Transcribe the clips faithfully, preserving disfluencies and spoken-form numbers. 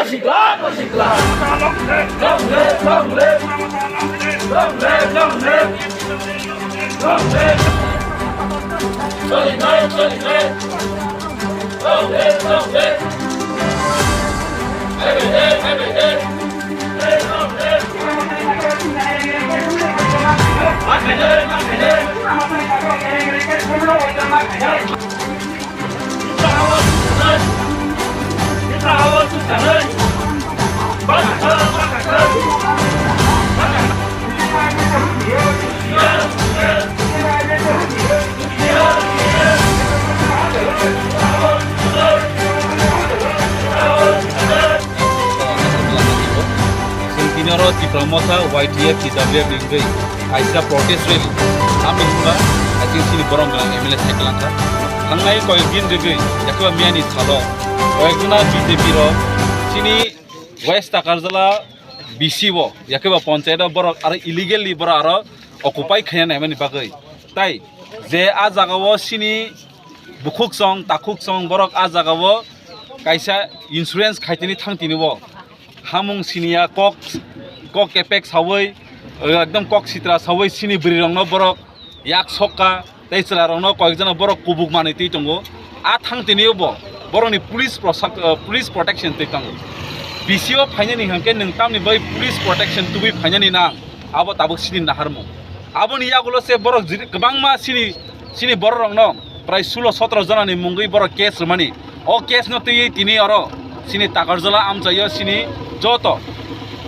Sikla, sikla. Long live, long live. Long live, long live. Long live. Long live, long live. Long live, long live. Happy day, happy day. Chwng tini oro Tipra Motha, Y T F, T W F ni wngwi kaisa protest rally. Tamni hwnba, I think chini borok gwnang M L A sai kwlangkha. Thangnai koyek din rwgwi, yakhe ba miyani salo koyekjona B J P rok chini West Takarjala B C o, yakhe ba ponchayat o borok aro illegally borok aro occupy khaina naimani bagwi. Tai je a jaga o chini bukhuk chwng, takhuk chwng borok a jaga o kaisa insurance khaitini thang tini o. Hamung siniya kok, kok kepek sawi, ekdom kok sitra sawi chini bwrwi rokno borok yak sokka, tei chwla rokno koyekjano borok kubuk manwi twi tongo. A thang tini o bo borokni police prosak-, eh, police protection twi tongo. B C o phainani hwnkhe nwng tamni bai police protection tubui phainani nang, abo tabuk sini naharmung. Aboni yagulo se borok jiri-, kwbangma sini, sini borok rokno prai sulo sotro jona ni mungwi borok case rwmani. O case no twiwi tini oro sini Takarjala amchaio sini joto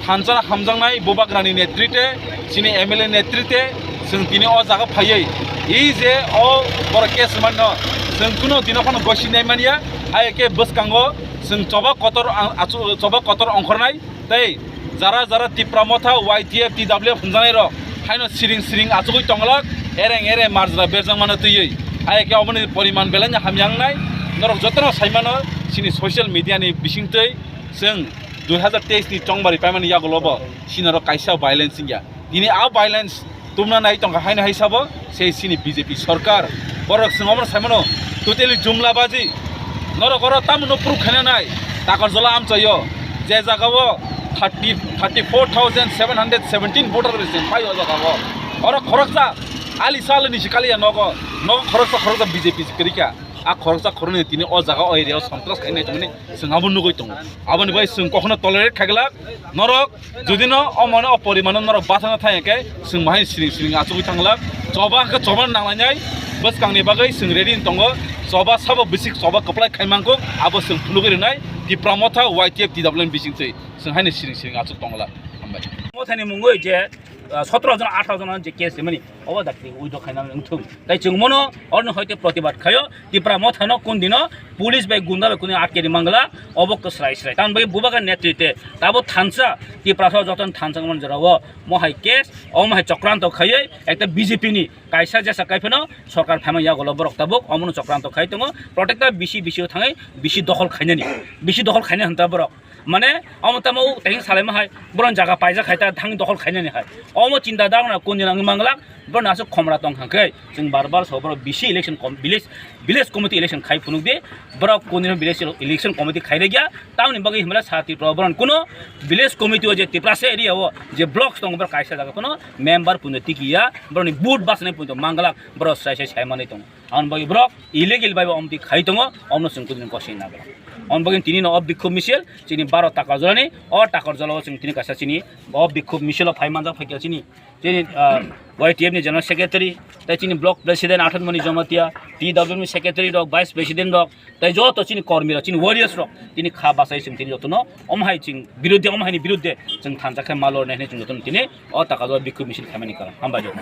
thansa hamjaknai bubagrani netrite, sini M L A netrite, chwng tini o jaga phaiwi i je o borok case rwmani no chwng kuno dino phano gosi nai manya, hai khe bwskango chwng choba kotor ang-, achu-, choba kotor ongkhornai. Tei jara jara Tipra Motha, Y T F, T W F hwnjanai rok haino siring siring achugwi tonglak, ereng ereng marjra berjak mano twiwi. Hai khe oboni poriman belai no hamya wngnai. Norok jotono sai mano, chini social media ni bisingtwi chwng dui hazar teis ni chongbari paimani yagulo bo chini oro kaisa violence wngya. Tini a violence tumna nai tongkha haino hai sabo se chini B J P sorkar. Borok chwng omono sai mano totally jumla baji. Norok oro tamo no proof khaina nai. Takarjala amchaio je jaga o thirty, thirty four thousand seven hundred seventeen voter bai chwng phai o jaga o. Oro khoroksa ali sal ni sikali ya nogo. Nogo khoroksa khoroksa B J P kwrwi kha. A khoroksa khoroknwi tini o jaga o area o sontras khainai tongmani chwng abo nugwi tongo. Aboni bai chwng kokno tolerate khaglak. Norok jodi no omo no o porimano norok bathana thai khe chwng bahai siring siring achugwi thanglak. Choba khe choba nanglainai bwskangni bagwi chwng ready tongo. Choba sabo bisik choba kwplai khai mangkuk abo chwng phunugwi rwnai Tipra Motha Y T F T W F bisingtwi chwng haino siring siring achuk tonglak. Hambai. Mothani mungwi je, ah, sotro jon, atharo jon je case rimani, obo dakti withdraw khaina wngthung. Tai chwng mono oroni hoite protibad khaio, Tipra Mothano kun dino police bai gunda bai kunu atkeni mangla, obo kwsrai srai. Tamoni bagwi bubagra netrite, tabo thansa, Tiprasa jotono thansa wngmani jorao, mohai case, omo hai chokranto khaiwi, ekta B J P ni kaisa jesa kaiphano sorkar phaima yagulo borok tabuk, omono chokranto khai tongo, protector B C, B C o thangwi, B C dokhol khainani, B C dokhol khaina hwnta borok. Mane, omo tamo teheng salaima hai, boron jaga paijak hai ta thang dokhol khainani hai. Omo chinta dagna kun jina wngwi manglak, boron aswk khomra tong kha khe, chwng bar bar so borok B C election com-, village, village committee election khai phunuk di, borok kun jina village ele-, election committee khai rwgya, tamoni bagwi himla sa Tripura boron kuno village committee o je Tiprasa area o je blocks tong borok kaisa jaga phano member puno tiki ya, boroni vote basnai puno manglak, borok sai sai sai manwi tongo. Aboni bagwi borok illegal bai bo omtwi khai tongo, omno chwng kudini kosi nagla. Aboni bagwi tini no o bikhub misil, chini baro Takarjalani, o Takarjala o chwng tini kaisa chini o bikhub misil o phai manjak phaikha chini, chini, ah, Y T F ni General Secretary, tei chini Block President Athanmoni Jamatia, T W F ni Secretary rok, Vice President rok, tei joto chini kormi rok, chini warriors rok, tini kha bachai chwng tini jotono, omo hai chwng biruddhe, omo haini biruddhe chwng thansa khe ma lornai hinwi chwng jotono tini o Takarjala bikhub misil khaimani karon. Hambai joto.